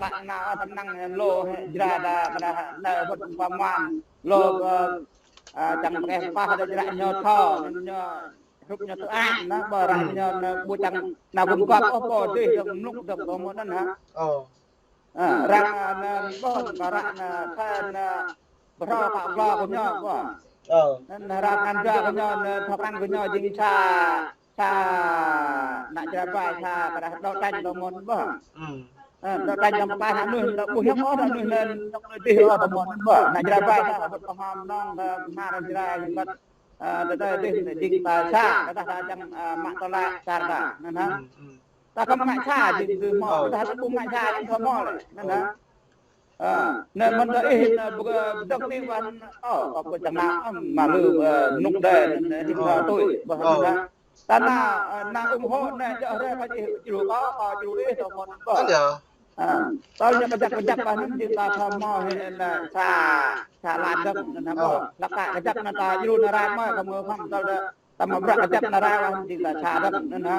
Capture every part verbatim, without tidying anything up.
Pă nao tơnăng lô, jra đa, đa, đa, wơ̆t pơmăn. Lô, ơ, ơ, čang pơkeh pah đa jra ñu thâo, ñu, hrup ñu tơak, na, ƀơi ră ñu, na, ƀu čang, na gum găp, ôh, pô dih, dơ̆ng mluk, dơ̆ng pô mơ̆n, na. Ơ. Ơ, ră, na, ƀuh, kơ ră, na, thơ, na, pơhrô kơ glô kơ ñu, ƀuh. Ơ. Na, na, ră, na, jra kơ ñu, na, thâo krăn kơ ñu, jing sa, sa, na, jra ƀai, sa, kơ ră, đấu tranh, dơ̆ng mơ̆n, ƀuh. Ơ, đấu tranh, dơ̆ng pơkeh, na, nuih, na, ƀu hiăp, ôh, na, nuih, na, nŏk, na, dih, ôh, dơ̆ng mơ̆n, ƀuh. Na, jra ƀai, sa, ƀuh, pơham, nong, kơ, kơ, na, jra, jing kơ, ơ, tơdơi, dih, na, jing, kơ, sa, kơ, sa, čang, ơ, mă tơlơi, sa, kơ, na, na. Ta khŏm ngă sa jing tơ hmâo, ta ƀu ngă sa jing tơ hmâo lĕ. Anŭn hă. Ơ, anŭn mơ̆n ta ih, anŭn bơ-, bơdơ̆ng ni ƀăn, ơ, kâo ƀu čang nao, ơ, mă lư, ơ, nuk đe, anŭn, anŭn, hĭ ta tui, ƀuh anŭn hă. Ta nao, ơ, nao ủng hộ anai, djơ̆ hrơi kâo ih djru kâo, kâo djru ih, tơ hmâo anŭn ƀuh. Anŭn yơh. Ơ, tơl ñu kơjăp kơjăp ƀă anŭn jing ta tơ hmâo hĭ anŭn sa, sa lăn dơ̆ng anŭn hă ƀuh. Lăp kơ kơjăp anŭn ta djru anŭn rai mơ̆ kơ mơ̆ khŏm tơl đa ta mă bruă kơjăp anŭn rai wah jing ta sa dơ̆ng anŭn hă.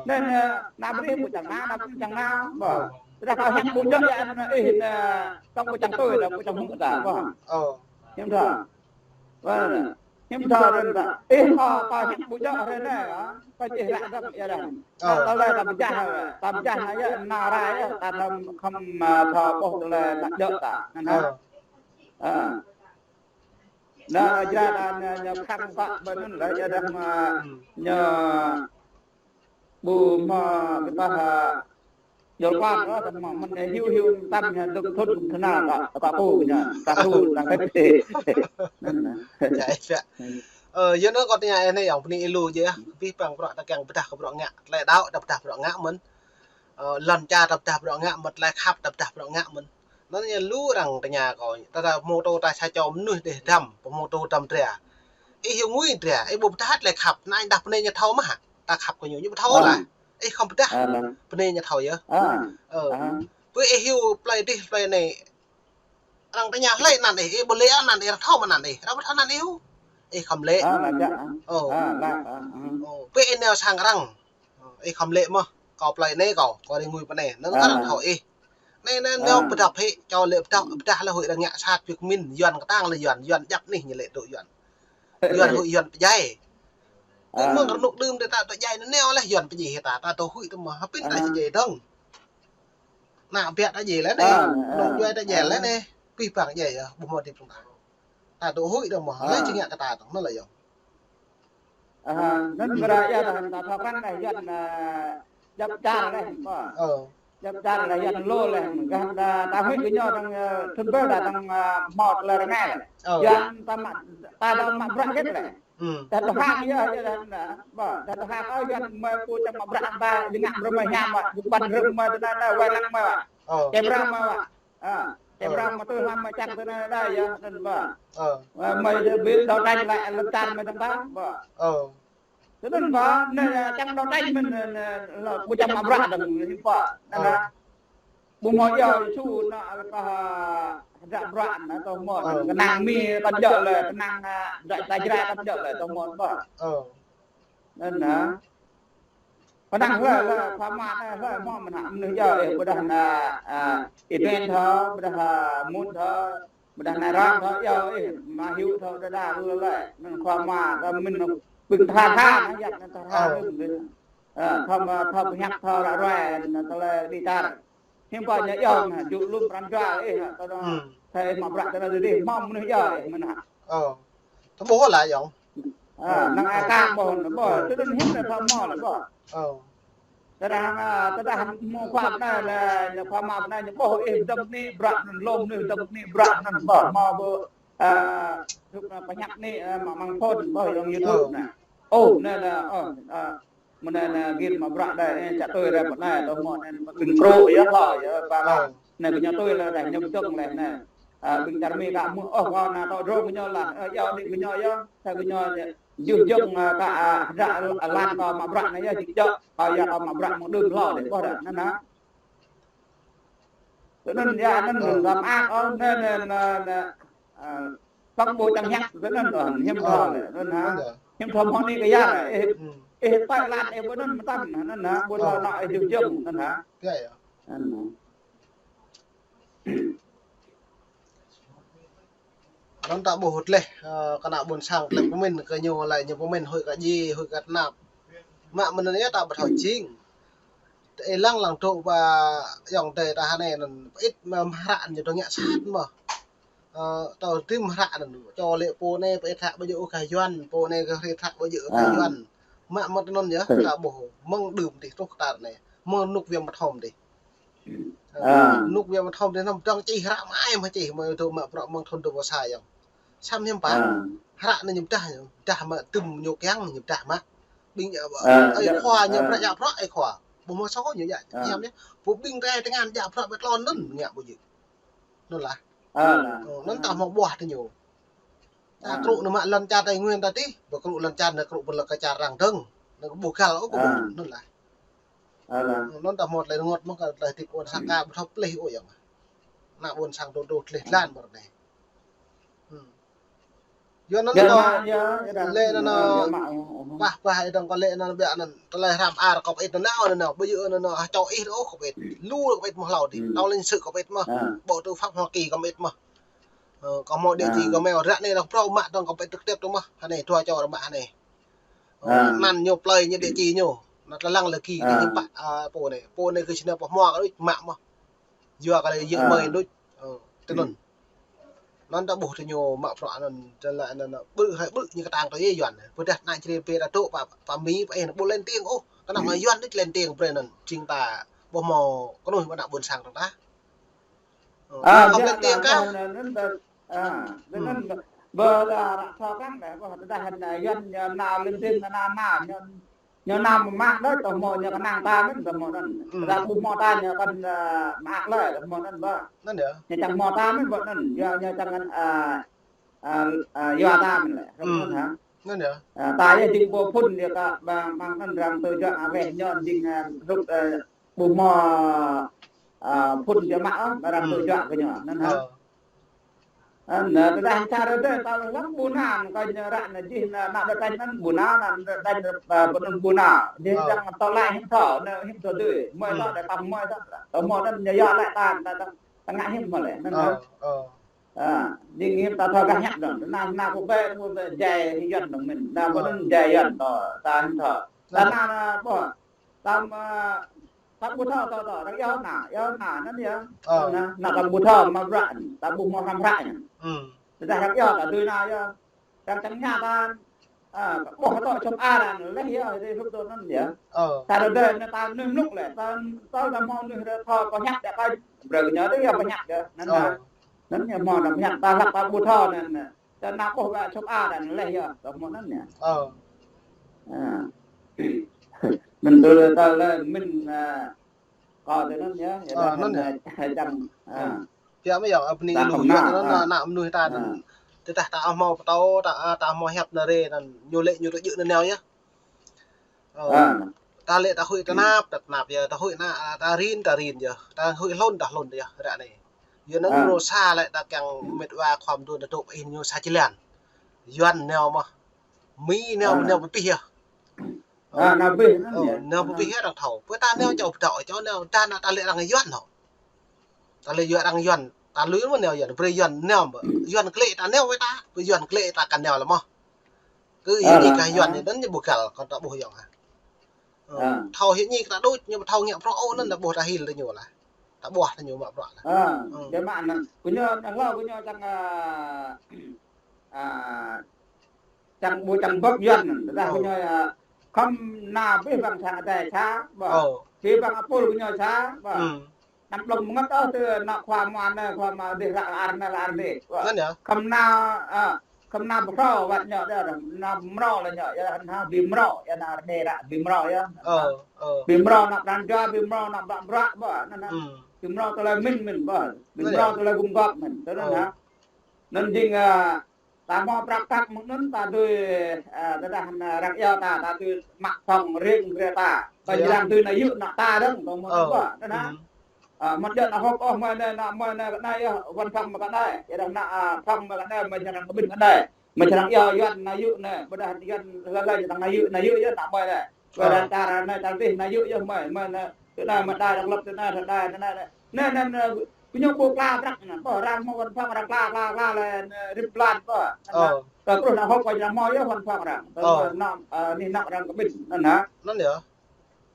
Anŭn, ơ, ană brơi ƀu čang nao, ană ƀu čang nao ƀuh. Tơdah kâo hiăp ƀu djơ̆ yơh anŭn ih anŭn tŏng ƀu čang tui, ƀu čang hmư̆ ta ƀuh. Hiư̆m thâo. Ƀuh anŭn. Hiư̆m thâo rơ̆n ta. Ih kâo, kâo hiăp ƀu djơ̆ rơ̆n anai, ơ. Kâo čih ră dơ̆ng yơh rơ̆n. Anŭn tơlơi ta pơjah, ta pơjah anŭn yơh, anŭn rai yơh, ta lơ̆m khŏm, ơ, thâo ƀuh tơlơi ta djơ̆ ta. Anŭn hă. Ơ. Anŭn jra ta ñu, ñu khăng pă ƀơi anŭn lĕ, yua dah mă ñu ƀu mă kơ ta, ơ, jol păn, ơ, ta mă mơ̆n hyu hyu tam ñu dơ̆ng thŭn thŭn ta, ta pô ñu, ta thu, ta kĕt. Anŭn. Jai, jai. Ơ, yua anŭn kâo tơña ih anai, yơh, bơni ih lu jĕ, abih bang bruă ta kiăng pơdah kơ bruă ngă, tơlơi đaŏ ta pơdah bruă ngă mơ̆n. Ơ, lŏn čar ta pơdah bruă ngă mơ̆n, tơlơi khăp ta pơdah bruă ngă mơ̆n. Anŭn ñu lu arăng tơña kâo, ta, ta pơhmutu ta sa čô mơnuih dêh dăm, pơhmutu dăm dra. Ih hyu ngui dra, ih ƀu pơdah tơlơi khăp, anai dah bơnai ñu thâo mơ̆ hă? Ta khăp kơ ñu, ñu ƀu thâo lah. Ih khŏm pơdah, bơnai ñu thâo yơh. Ơ. Pơ ih hyu plơi dih, plơi anai, arăng tơña hlơi anăn ih, ih ƀu lĕ anăn ih, arăng thâo mơ̆ anăn ih, arăng ƀu thâo anăn ih ôh. Ih khŏm lĕ. Ơ. Ơ, pơ ih nao sang arăng. Ơ, ih khŏm lĕ mơ̆, kâo plơi anai kâo, kâo rai ngui pơ anai, anŭn arăng thâo ih. Anai, anai, nao pơdŏp hĭ, čô lĕ pơdŏp, pơdah lĕ huĭ arăng ngă sat, biă kơ min, Yuan kơtang lĕ Yuan, Yuan djăp anih ñu lĕ tŭ Yuan. Yuan huĭ Yuan pơdjai. Tơ mơ̆ng rơnŭk đưm dêh ta tŭ djai anŭn nao lĕ Yuan pơdjai hĭ ta, ta tŭ huĭ tơ mơ̆, hơpĭn ta djai dơ̆ng. Ană biă ta djai lĕ anai, anŭn djuai ta djai lĕ anai, abih bang djai yơh, ƀu hmâo dih pơrŭng ta. Ta tŭ huĭ dơ̆ng mơ̆, hlơi či ngă kơ ta dơ̆ng, anŭn lĕ yơh. Ơ, anŭn kơ ră yơh ta thâo krăn lĕ Yuan, ơ, djăp čar lĕ, ƀuh. Ơ. Djăp čar lĕ Yuan lu lĕ, gah ta, ta huĭ kơ ñu dơ̆ng, ơ, thŭn ƀơi ta dơ̆ng, ơ, hmâo tơlơi rơngai lĕ. Ơ. Yuan ta mă, ta dơ̆ng mă bruă hơget lĕ. Ta tơhang yơh, yơh, ƀuh, ta tơhang, ơ, Yuan mơi pô čang mă bruă ta, djơ̆ ngă bruă mơi hiam mă, djơ̆ ƀăn rơ̆k mơi tơ anai, anai, wai lăng mơi mă. Ơ. Čem răng mơi mă. Ơ, čem răng mă tui hmam mơi čang tơ anai đa yơh, anŭn ƀuh. Ơ. Ơ, mơi dơ̆ng ƀing đấu tranh lĕ lŏn čar mơi dơ̆ng ta, ƀuh. Ơ. Tơ anŭn ƀuh, anai, ơ, čang đấu tranh mơ̆n, anai, anai, lŏ ƀu čang mă bruă dơ̆ng, anai ƀuh. Anŭn hă. Ƀu hmâo yua su anŭn, ơ, kơ, ơ, hơdră bruă anŭn, tơ hmâo, kơnang mi kăn djơ̆ lĕ, kơnang, ơ, hơdră ta jrai kăn djơ̆ lĕ, tơ hmâo ƀuh. Ơ. Anŭn hă. Pơnăng hlơi, hlơi, khua mă anai, hlơi mơ̆ mơnă mơnuih yơh, ih ƀôdah anai, ơ, Iben thâo, ƀôdah, ơ, Mun thâo, ƀôdah anai Ram thâo, yơh, ih, mă hyu thâo, đa đa, lu lơi, anŭn khua mă, kơ mĭn, ƀing tha tha, anŭn yap, anŭn tha tha, ơ, thâo mă, thâo pơhiăp, thâo ră ruai, anŭn tơlơi đĭ čar. Hiư̆m pă ñu yơh, anŭn, djŭ lŭm pran jua, ih, anŭn, tơdah, thâo mă bruă tơlơi dih, mơ̆ mơnuih yơh, ih, mơnă. Ơ. Tơ ƀuh lah yơh. Ơ, năng ai kơ ƀuh, ƀuh, tơ anŭn hiư̆m ta thâo mă lĕ ƀuh. Ơ. Tơdah, ơ, tơdah mơ̆ khua anai lĕ, ñu khua mă anai ñu ƀuh ih dơ̆ng anai bruă anŭn, lŏm anai dơ̆ng anai bruă anŭn ƀuh. Mă ƀuh, ơ, tŭk anai pơhiăp anai, ơ, mă mơ̆ng phôn ƀuh yơh YouTube anai. Ơ, anai lĕ, ơ, ơ, mơ̆ anai anai gir mă bruă đa, ơ, čă tui đa pơ anai, tơ hmâo anai, ƀing krô yơh hlâo, yơh, ƀă lăng. Anai kơ ñu tui lĕ đa, ñu dơ̆ng lĕ anai. Ơ, ƀing čar Mi kơ mơ̆, ơ, wah anai tŏ drông kơ ñu lah, ơ, yơh, anai kơ ñu yơh, tơ kơ ñu yơh. Jih jang, ơ, kơ, ơ, hơdră, ơ, lăn kơ mă bruă anai yơh, jih jang, kơ yua kơ mă bruă mơ̆ng đưm hlâo dih, ƀuh đa, anŭn hă. Tơ anŭn yơh, anŭn, anŭn, gam ak, ơ, anŭn, anŭn, anŭn, anŭn, ơ, tŏng ƀu čang hiăp, tơ anŭn, anŭn, hiư̆m thâo lĕ, anŭn hă. Hiư̆m thâo mơ̆ anai kơ yua lĕ, ih, ih tơpai lăn, ih, ƀu anŭn mơtam, anŭn hă, ƀu thâo anŭn, ih jih jang, anŭn hă. Anŭn. Anŭn ta ƀuh tơlơi, ơ, kơ ană ƀôn sang tơlơi pơmĭn kơ ñu lĕ ñu pơmĭn huĭ kơ djai, huĭ kơ tơnap. Mă mơ̆n anŭn yơh ta ƀu thâo jing. Tơ ih lăng lăng truh pơ ayŏng adơi ta hơnai anŭn pơit mơ̆ hră ñu dŏ ngă sat mơ̆. Ơ, tơ tim hră anŭn, čô lĕ pô anai pơit hră ƀu djơ̆ ôh kơ Yuan, pô anai kơ hră ƀu djơ̆ ôh kơ Yuan. Mă mơ̆n anŭn yơh, ta ƀuh mơ̆ng đưm tih truh kơ tơlơi anai. Mơ̆ng rơnŭk Yuan mơthom tih. Ơ, rơnŭk Yuan mơthom tih năm dŏng čih hră mơai mă čih mơ̆ tŭ mă prŏ mơ̆ng thun dua pơsa yơh. Samơ̆ hiư̆m pă. Hră anai ñu pơdah, pơdah mă tŭm ñu kiăng ñu pơdah mă. Ƀing, ơ, ơi khua ñu prăk jak prăk ơi khua. Ƀu mơ̆ sô ñu jak hiam yơh. Pô ƀing rai tơngan jak prăk ƀơi tlôn anŭn ngă ƀu djơ̆. Anŭn lah. Ơ, anŭn ta hmâo ƀuah tơ ñu. Ta krŭ nao mă lŏn čar Tây Nguyên ta tih, ƀu krŭ lŏn čar nao krŭ pơ lŏn čar arăng dơ̆ng. Nao ƀu găl ôh kơ ƀu anŭn lah. Anŭn ta hmâo tơlơi rơngot mơ̆ kơ tơlơi tip ôn sa ka ƀu thâo plih ôh yơh. Ană ƀôn sang tơdu tơlih tlan ƀơi anai. Yua anŭn lĕ anŭn, pah pah ih dŏng kơ lĕ anŭn biă anŭn tơlơi hrăm ar kơ pơit anŭn nao anŭn nao. Ƀu djơ̆ anŭn nao hơčâo ih ôh kơ pơit. Lu kơ pơit mơ̆ hlâo dih. Tâo lĕ sư̆ kơ pơit mơ̆. Bộ tư pháp Hoa Kỳ kơ pơit mơ̆. Ơ, kơ hmâo địa chỉ kơ meo ră anai dŏng prŏ mă dŏng kơ pơit trực tiếp tơ mơ̆. Hơnai dua čô rơmă hơnai. Ơ, anăn ñu plơi ñu địa chỉ ñu. Anŭn tơlơi lăng lagi dih ñu pă, ơ, pô anai. Pô anai kơ sĭt nao pơhmua kơ đôč mă mơ̆. Yua kơ lĕ yơ̆ mơi đôč. Ơ, tơ anŭn. Anŭn ta ƀuh tơ ñu mă prăk anŭn, tơlơi anŭn, anŭn, ƀu hơi ƀu ñu kơtang tơ yơh Yuan. Pơdah ană čri pê ta tŭ pă, pă Mi, pă ih, ƀu lên tiếng ôh. Kơ ană mă Yuan đôč lên tiếng brơi anŭn. Jing ta ƀu hmâo kơnuih mă ană ƀôn sang ta. Ơ, ta không lên tiếng kah. Anŭn, anŭn, anŭn, anŭn, ƀơ, ƀơ, ƀơ, ƀơ, ƀơ, ƀơ, ƀơ, ƀơ, ƀơ, Yuan, ñu nao lên tiếng, ñu nao, nao, ñu Ñu nao mă mă đôč, tơ hmâo ñu kơnang ta mơ̆n, tơ hmâo anŭn. Tơdah ƀu hmâo ta ñu kăn, ơ, mă ak lơi, tơ hmâo anŭn ƀă. Anŭn yơh. Ñu čang hmâo ta mơ̆n ƀă anŭn, yua, ñu čang, ơ, ơ, ơ, yua ta mơ̆n lĕ. Anŭn hă? Anŭn yơh. Ơ, ta yơh jing pô phŭn yơh kơ ƀă, ƀă anŭn arăng tơjuă abih ñu jing, ơ, rŭk, ơ, ƀu hmâo, ơ, phŭn yơh mă, ơ, arăng tơjuă kơ ñu. Anŭn hă? Ơ. Anŭn, tơdah čar adơi ta lăng ƀu nao, kơ ñu ră anai jih anŭn, anŭn đôč anŭn ƀu nao, anŭn đôč anŭn, ơ, ƀu anŭn ƀu nao. Jih čang tơlơi hiư̆m thâo, anŭn hiư̆m thâo dơi. Mơi tŏ đe ta mơi tŏ. Tơ mơi anŭn ñu yua lĕ ta, ta, ta, ta ngă hiư̆m mơ̆ lĕ. Anŭn, ơ. Ơ, jing hiư̆m ta thâo gah hiăp dơ̆ng. Anŭn, anŭn kơ ƀĕ, kơ ƀĕ jai Yuan dơ̆ng mơ̆n. Anŭn ƀu anŭn jai Yuan tŏ, ta hiư̆m thâo. Ta anŭn, anŭn, ƀuh. Ta, ơ, ta ƀu thâo, thâo, thâo, arăng yua anŭn, yua anŭn, anŭn yơh. Ơ. Anŭn, anŭn ta ƀu thâo mă bruă, ta ƀu hmâo hrăm hră ñu. Tơdah arăng yua ta dưi nao yơh. Arăng čang ña ta, ơ, ƀuh tŏ čŏp ar anŭn, leh yơh, rai hrup tui anŭn yơh. Ơ. Ta rơdơi anŭn ta mơnuih mluk lĕ, ta, ta, ta hmâo mơnuih rơthâo pơhiăp đe kơ, brơi kơ ñu đe yơh pơhiăp yơh. Anŭn, anŭn, anŭn ñu hmâo anŭn pơhiăp ta hlăk ta ƀu thâo anŭn, anŭn. Tơ anŭn ƀuh wă čŏp ar anŭn leh yơh, tơ hmâo anŭn yơh. Ơ. Ơ. Anŭn tơlơi, tơlơi mĭn, ơ, kơ tơ anŭn yơh, yơh, ơ, anŭn yơh. Čang, ơ. Kiăng mơ̆ yơh, ơ, bơni lu yơh, tơ anŭn, anŭn, ană mơnuih ta anŭn. Tơdah ta hmâo pơtô, ta, ơ, ta hmâo hiăp anŭn rai, anŭn ñu lĕ ñu tơjơ̆ anŭn nao yơh. Ơ, ta lĕ ta huĭ tơnap, ta tơnap yơh, ta huĭ anŭn, ta rin, ta rin yơh, ta huĭ hlŭn, ta hlŭn yơh, ră anai. Yua anŭn rơsa lĕ ta kiăng mĕt wa khua mơdun ta dŏ pơ ih ñu sa jơlan. Yuan nao mơ̆. Mi nao, nao pơpih yơh. Ơ, nao pơpih, ơ, nao pơpih yơh arăng thâo. Pơ ta nao čô pơdŏ, čô nao, ta nao ta lĕ arăng Yuan hŏ. Ta lĕ yua arăng Yuan, ta lui mơ̆ nao Yuan, brơi Yuan nao mơ̆. Yuan klĕ ta nao wơ̆t ta, brơi Yuan klĕ ta kăn nao lĕ mơ̆. Kơ hĭ ñu kah Yuan ñu anŭn ñu ƀu găl, kơ ta ƀuh yơh hă. Ơ, thâo hĭ ñu kơ ta đôč, ñu ƀu thâo ngă prŏ ôh anŭn ta ƀuh ta hil tơ ñu lah. Ta ƀuh tơ ñu mă prŏ lah. Ơ, ơ. Čang mă anŭn. Kơ ñu, anŭn hlâo kơ ñu čang, ơ, ơ, čang ƀu čang bưp Yuan anŭn. Tơdah kơ ñu, ơ, khŏm nao abih bang sang adai sa, ƀă. Abih bang apul kơ ñu sa, ƀă. Anăm blŏng mơngăt ôh tơ ană khua mơ̆n anai, khua mơ̆n dih ră ar anai, ră ar dih. Anŭn yơh. Khŏm nao, ơ, khŏm nao pơtô wơ̆t ñu đe, nao mrô lĕ ñu, yơh, anŭn hă, bi mrô, yơh, ană ar dih ră, bi mrô, yơh. Ơ, ơ. Bi mrô ană pran jua, bi mrô ană ƀă bruă, ƀă, anŭn, anŭn. Bi mrô tơlơi mĭn, mĭn, ƀă. Bi mrô tơlơi gum gŏp, mĭn. Tơ anŭn hă. Anŭn jing, ơ, ta hmâo prăk kăk mơ̆ng anŭn ta dưi, ơ, tơdah, ơ, arăng yua ta, ta dưi mă phŏng riêng brơi ta. Kơ arăng dưi nao yua ană ta dơ̆ng, kơ mơ̆n ƀă, anŭn hă. Ơ, mơ̆n djơ̆ nao hơ̆k ôh, mơi anai, nao mơi anai kơ anai yơh, văn phòng mơi kơ anai. Yơh dơ̆ng nao, ơ, phŏng mơi kơ anai, mơi čang kơ ƀing kơ anai. Mơi čang yua Yuan nao yua anai, ƀôdah Yuan lơi lơi čang nao yua, nao yua yơh nao mơi anai. Ƀôdah čar anai čar dih nao yua yơh mơi, mơi anai, tơ anai mơi đai độc lập tơ anai, tơ anai, tơ anai. Anai, anai, anai, Kơ ñu ƀu kla prăk anŭn, ƀuh arăng hmâo văn phòng arăng kla, kla, kla lĕ, ơ, rĭm blan ƀuh. Anŭn hă. Ơ. Kơ truh anŭn hơ̆k kơ arăng hmâo yơh văn phòng arăng. Tơ ơ anŭn, ơ, anih anŏ arăng kơ ƀing anŭn hă. Anŭn yơh.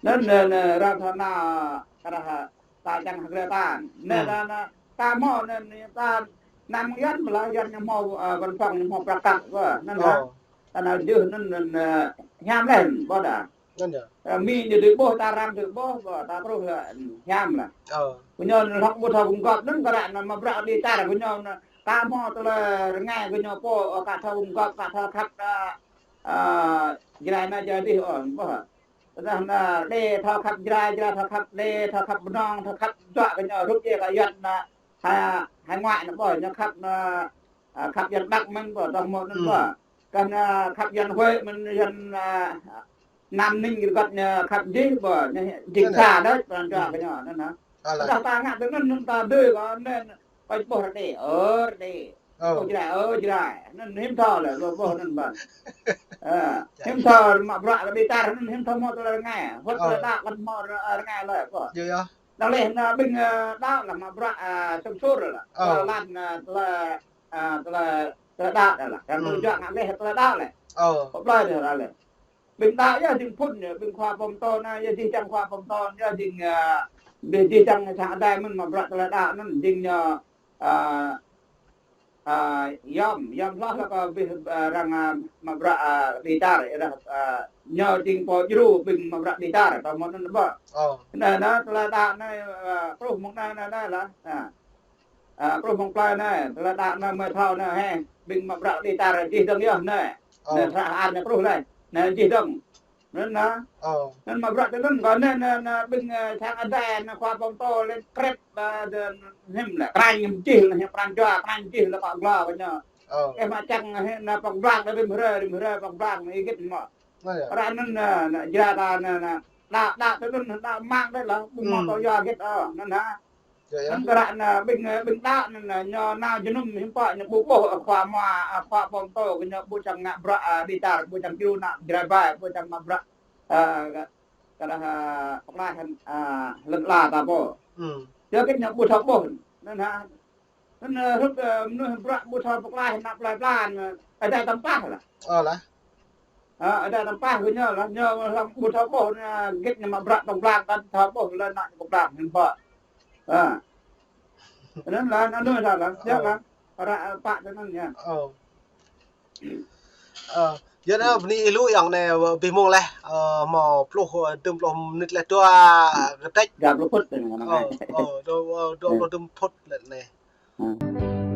Anŭn, anŭn, anŭn, arăng thâo nao, kơ arăng hă, ta čang hơgre ta. Anŭn, hmm, anŭn, anŭn, ta hmâo, anŭn, anŭn, ta năm Yuan mơ̆ lah, Yuan ñu hmâo, ơ, văn phòng ñu hmâo prăk kăk ƀuh. Anŭn hă. Ơ. Ta nao jưh anŭn, anŭn, ơ, hiam lĕ, ƀuh đa. Anŭn yơh. Ơ, Mi ñu dưi ƀuh, ta arăng dưi ƀuh, ƀuh, ta truh lĕ, hiam lah. Ơ. Kơ ñu anŭn hơ̆k ƀu thâo gum gŏp anŭn kơ arăng anŭn mă bruă đi čar kơ ñu anŭn. Ka hmâo tơlơi rơngai kơ ñu pô, ơ, ka thâo gum gŏp, ka thâo khăp, ơ, ơ, Jrai anai Jrai adih, ơ, ƀuh. Tơdah anŭn Đê thâo khăp Jrai, Jrai thâo khăp Đê, thâo khăp Bơnông, thâo khăp dŏ kơ ñu hrup yơh kơ Yuan anŭn, ha, hải ngoại anŭn ƀuh, ñu khăp anŭn, ơ, khăp Yuan Bắc mơ̆n ƀuh, tơdah hmâo anŭn ƀuh. Kơ anŭn khăp Yuan Huế mơ̆n, Yuan, ơ, Nam Ninh rơgăt ñu khăp jih ƀuh, ñu jing sa đôč, pran jua kơ ñu anŭn hă. Tơdah ta ngă tui anŭn, anŭn ta dưi kơ anŭn, pơčeh ƀuh rơđê, ơ, rơđê. Ơ. Ơ, Jrai, ơ, Jrai. Anŭn hiư̆m thâo lĕ, lu ƀuh anŭn ƀan. Ơ, hiư̆m thâo mă bruă kơ đi čar, anŭn hiư̆m thâo hmâo tơlơi rơngai. Wơ̆t tơlơi đaŏ kăn hmâo rơ-, rơngai lơi, ƀuh. Yơh, yơh. Anŭn lĕ, anŭn ƀing, ơ, đaŏ lah mă bruă, ơ, sum sur lah. Ơ. Tơlơi lăn, ơ, tơlơi, ơ, tơlơi, tơlơi đaŏ lah. Kăn tui juă ngă lĕ tơlơi đaŏ lĕ. Ơ. Pơplơi dih lah lĕ. Ƀing đaŏ yơh jing phŭn yơh, ƀing khua pơtô anai, yơh jih jang khua pơtô anai, yơh jing, ơ, ƀing jih jang sang adai mơ̆n mă bruă tơlơi đaŏ anŭn jing ñu, ơ, ơ, yom, yom hloh lah kơ ƀing, ơ, arăng, ơ, mă bruă, ơ, đi čar, yơh, ơ, ñu jing pô djru ƀing mă bruă đi čar, tơma anŭn ƀuh. Ơ. Anai, anai, tơlơi đaŏ anai, ơ, truh mơ̆ng anai, anai, anai lah. Ơ. Ơ, truh mơ̆ng plơi anai, tơlơi đaŏ anai mơi thâo anai, hĕ, ƀing mă bruă đi čar jih dơ̆ng yơh anai. Ơ. Anai, tơlơi ar anai truh lĕ. Anai jih dơ̆ng. Anŭn hă. Ơ. Anŭn mă bruă tui anŭn kơ anŭn, anŭn, anŭn, ƀing, ơ, sang adai, anŭn khua pơtô lĕ krep, ơ, dơ̆ng hiư̆m lĕ, krăn jih lĕ, hiư̆m pran jua, krăn jih lĕ pă glô kơ ñu. Ơ. Ơ, mă čang, hĕ, anŭn pơk blang, rĭm hrơi, rĭm hrơi pơk blang, anŭn hơget mơ̆. Anŭn yơh. Arăng anŭn, anŭn, anŭn, Jrai ta anŭn, anŭn, đaŏ, đaŏ tui anŭn, đaŏ mơ̆ng đôč lah, ƀu hmâo tơlơi hơget, ơ, anŭn hă. Yơh, yơh. Anŭn kơ arăng anŭn, ƀing, ƀing đaŏ anŭn, anŭn, ñu nao jơnum hiư̆m pă, ñu ƀu ƀuh, ơ, khua mua, ơ, khua pơtô kơ ñu ƀu čang ngă bruă, ơ, đi čar, ƀu čang djru ană Jrai ƀai, ƀu čang mă bruă, ơ, kơ, kơ dah, ơ, pơklaih, ơ, lŏn ala ta pô. Yơh kơ ñu ƀu thâo ƀuh. Anŭn hă. Anŭn, ơ, hrup, ơ, mơnuih bruă ƀu thâo pơklaih ană plơi pla, ơ, adai tơmpah lah. Ơ lah. Ơ, adai tơmpah kơ ñu lah, ñu lah ƀu thâo ƀuh, anŭn, hơget ñu mă bruă tŏng blang, kăn thâo ƀuh lŏn ană tŏng blang, hiư̆m pă. Ơ. Anŭn lah, anŭn lah, lah, yơh lah. Ơ. Arăng, ơ, pă tui anŭn yơh. Ơ. Ơ, yơh anai, bơni ih lu ayŏng anai, ơ, abih mông laih, ơ, hmâo pluh, ơ, dŭm pluh mơnit laih dua kơtĕč. Dua pluh phŭt anŭn. Ơ, ơ, dua, ơ, dua pluh dŭm phŭt laih anai. Ơ.